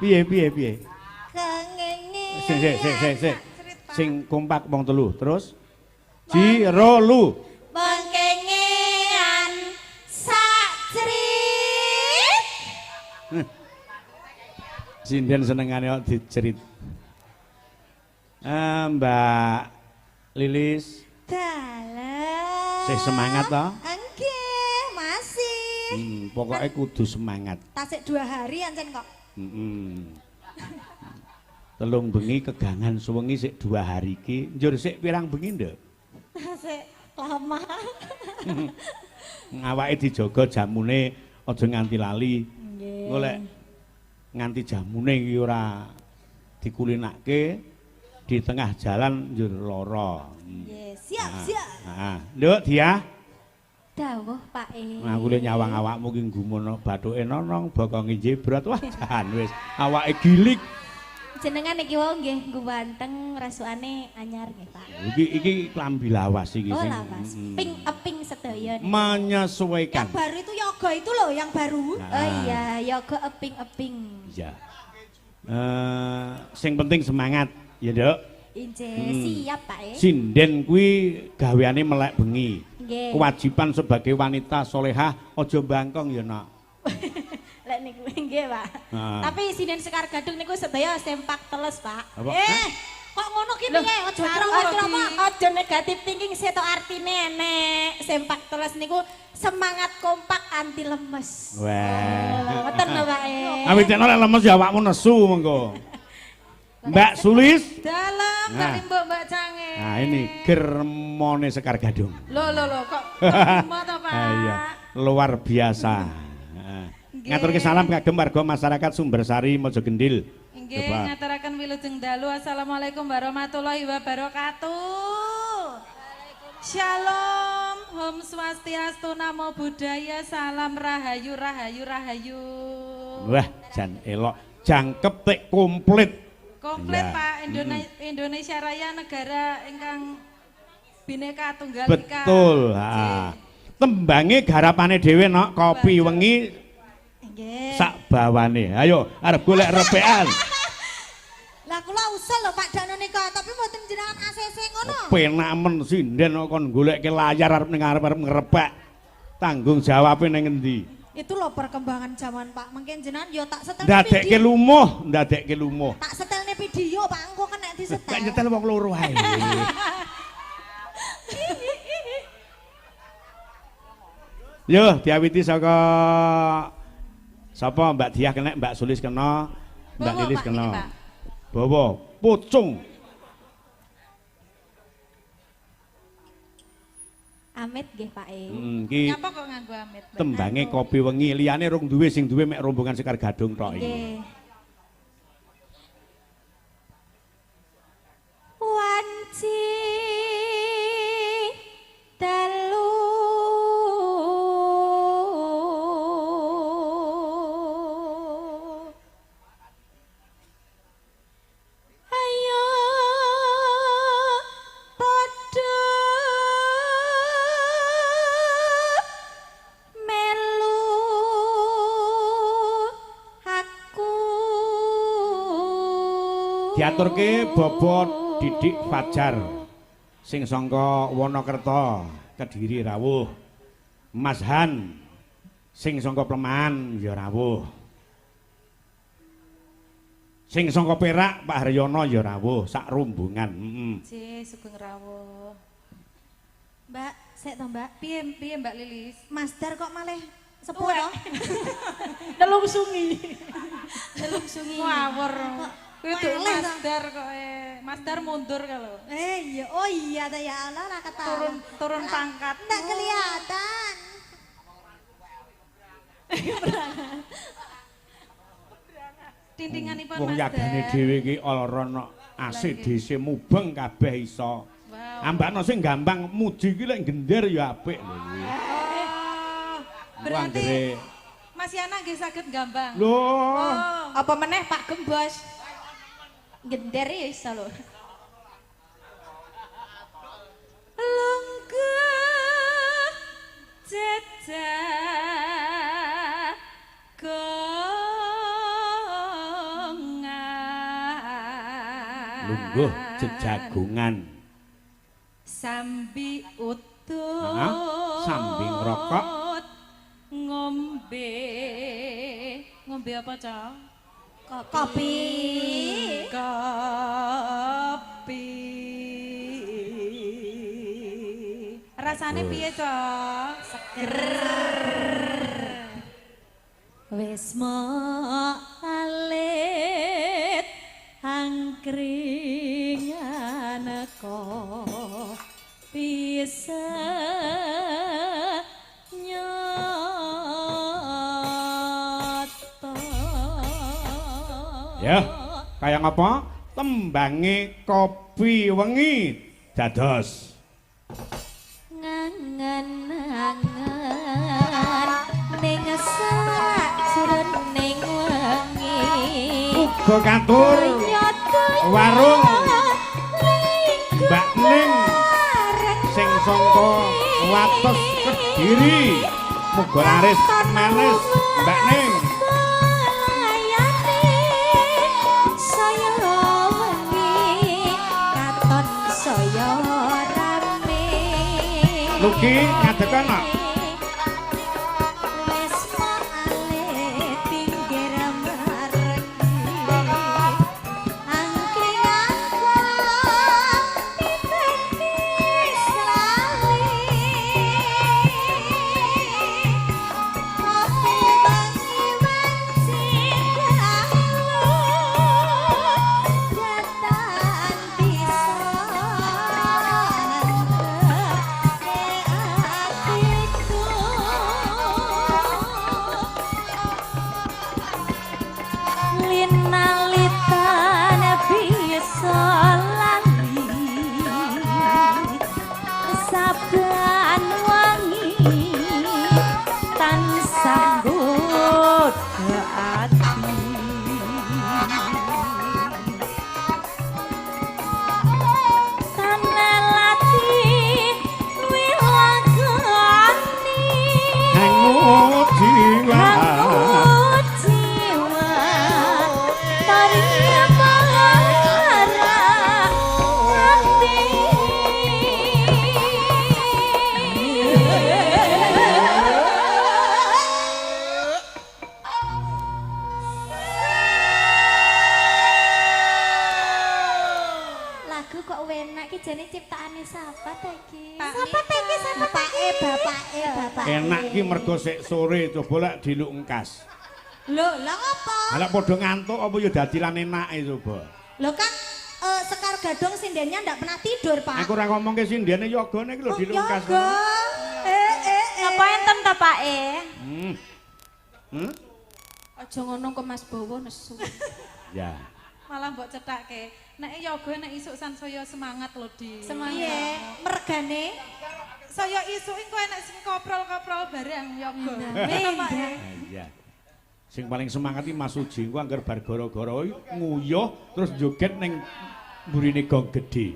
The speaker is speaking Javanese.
Piye piye piye? Sing sing sing sing sing. Sing kompak wong telu, terus ji ro lu. Pengkengean sak cerit. Sinden senengane kok dicerit. Mbak Lilis. Dalem. Sih semangat toh? Nggih, masih. Pokoknya kudu semangat. Tasik 2 hari ancen kok. Telung bengi kegangan suwengi sik 2 hari iki. Njur sik pirang bengi, Nduk? Sik lama. Awake dijaga jamune aja nganti lali. Nggih. Engko lek nganti jamune iki ora dikulinake di tengah jalan njur lara. Nggih, siap, siap. Heeh. Nduk, Diah. Dawuh, Pak E. Aku le nyawang awakmu ki nggumono bathuke nonong bokonge jebrot. Wah, jan wis awake gilik. Jenengan iki wau nggih ngguwanteng rasukane anyar nggih, Pak. Iki iki klambi lawas iki sing. Oh, lawas. Ping eping sedaya. Menyesuaikan. Yang baru itu yoga itu loh, yang baru. Nah. Oh iya, yoga eping-eping. Iya. Sing penting semangat, ya, Nduk. Injih, siap, Pak E. Sinden kuwi gaweane melek bengi. Nggih. Kewajiban sebagai wanita solehah aja bangkong ya, Nak. Lek niku nggih, Pak. Nah. Tapi sinden Sekar Gadung niku sedaya sempak teles, Pak. Apa? Kok ngono ki piye? Aja ceramah. Aja negatif thinking seto artine enek. Sempak teles niku semangat kompak anti lemes. Wah. Ngoten lho, Pak. Awit nek lek lemes ya awakmu nesu mengko. Mbak Sulis. Dalem nah. Mbak Mbak Cange. Nah, ini germone Sekar Gadung. Lho lho lho kok germo to, Pak? Iya, luar biasa. Ngaturke salam kagem warga masyarakat Sumbersari Mojogendil. Nggih, ngaturaken wilujeng dalu. Assalamualaikum warahmatullahi wabarakatuh. Shalom, Om Swastiastu, Namo Buddhaya, salam rahayu rahayu rahayu. Wah, jan elok, jangkep tek komplit. Komplit ya. Pak, Indonesia Raya negara ingkang Bhinneka Tunggal Ika. Betul, ha. Tembange garapane dhewe nok kopi wengi sak bawane. Ayo arep golek repekan. Lah kula usul lho Pak Dano nika, tapi mboten jenengan ACC ngono. Penak men sinden kok kon golekke layar arep ning arep arep ngrepek. Tanggung jawabe ning endi? Itu loh perkembangan zaman Pak. Mungkin jenengan yo tak setel ndadekke lumuh, ndadekke lumuh. Tak setelne video Pak, engko kena disetel. Lek nyetel wong loro ae. Yo diawiti saka sapa Mbak Diah kena, Mbak Sulis kena, Mbak Lilis kena. Bawa pucung. Amit nggih Pak E. Iki nyapa kok nganggo amit? Tembange kopi wengi, liyane rung duwe, sing duwe mek rombongan Sekar Gadung tok iki. Nggih. Wanci dalu ayo padha melu aku. Diaturke bobot Didik Fajar sing sangka Wonokerto Kediri rawuh. Mas Han sing sangka Plemahan ya rawuh. Sing sangka Perak Pak Haryono ya rawuh sak rombongan. Nggih, sugeng rawuh. Mbak, sik to Mbak. Piye piye Mbak Lilis? Mas Dar kok malih sepuh to? Nelungsungi. Nelungsungi. Ngawur. Kuwi Mas Dar kok Mas Dar mundur kalau. Iya, oh iya ta ya Allah lah kata. Turun pangkat. Enggak kelihatan. Tintinganipun Wong Mas. Yagane dhewe iki all-round kok. ACDC mubeng kabeh iso. Wow. Ambakno sing gampang muji iki lek gender ya apik lho kuwi. Oh, berarti Mas Yana nggih saged gambang. Lho. Oh. Apa meneh Pak Gembos? Gender ya iso lho. Lungguh jejagongan. Lungguh jejagongan. Sambi utut. Sambi ngrokok. Ngombe. Ngombe apa, Cok? Kopi. Kopi. Rasane piye, Cok? Seger. Wis alit angkringan kopi senyoto. Ya, kaya ngapa? Tembange kopi wengi dados ngangen-angen ning sajroning wengi. Uga katur warung Mbak Ning sing sangka wates Kediri. Muga laris manis Mbak Ning. Saya wengi katon saya rame. Luki ngadeg ana. Wis alit pinggir margi. Angkringan kopi lali. Kopi wengi wenci dalu datan bisa nentremke atiku. Linalitan bisa lali saben wangi tansah nggodha ati. Tanelati wilagani Hangut jiwa. hangut jiwa tarik para hati. Lagu kok enak ki jane ciptaane sapa ta iki? Sapa ta iki? Sapa ta iki? Bapake, bapake. Enak ki mergo sik sore coba lek diluk engkas. Lho, lah apa? Lah padha ngantuk apa ya dadi lan enake coba. Lho kan Sekar Gadung sindennya ndak pernah tidur, Pak. Aku ora ngomongke sindene yogane iki lho Oh, diluk engkas. yoga. Eh. Napa enten ta, Pak e? Hmm. Hmm? Aja ngono kok Mas Bowo nesu. Ya. Malah mbok cethake. Nek yoga nek isuk sansaya semangat lho, Di. Semangat. Piye? Mergane? Saya isuk engko enek sing koprol-koprol bareng yoga. Amin. Iya. Sing paling semangat iki Mas Uji engko angger bar gara-gara nguyuh terus joget ning mburine gong gedhe.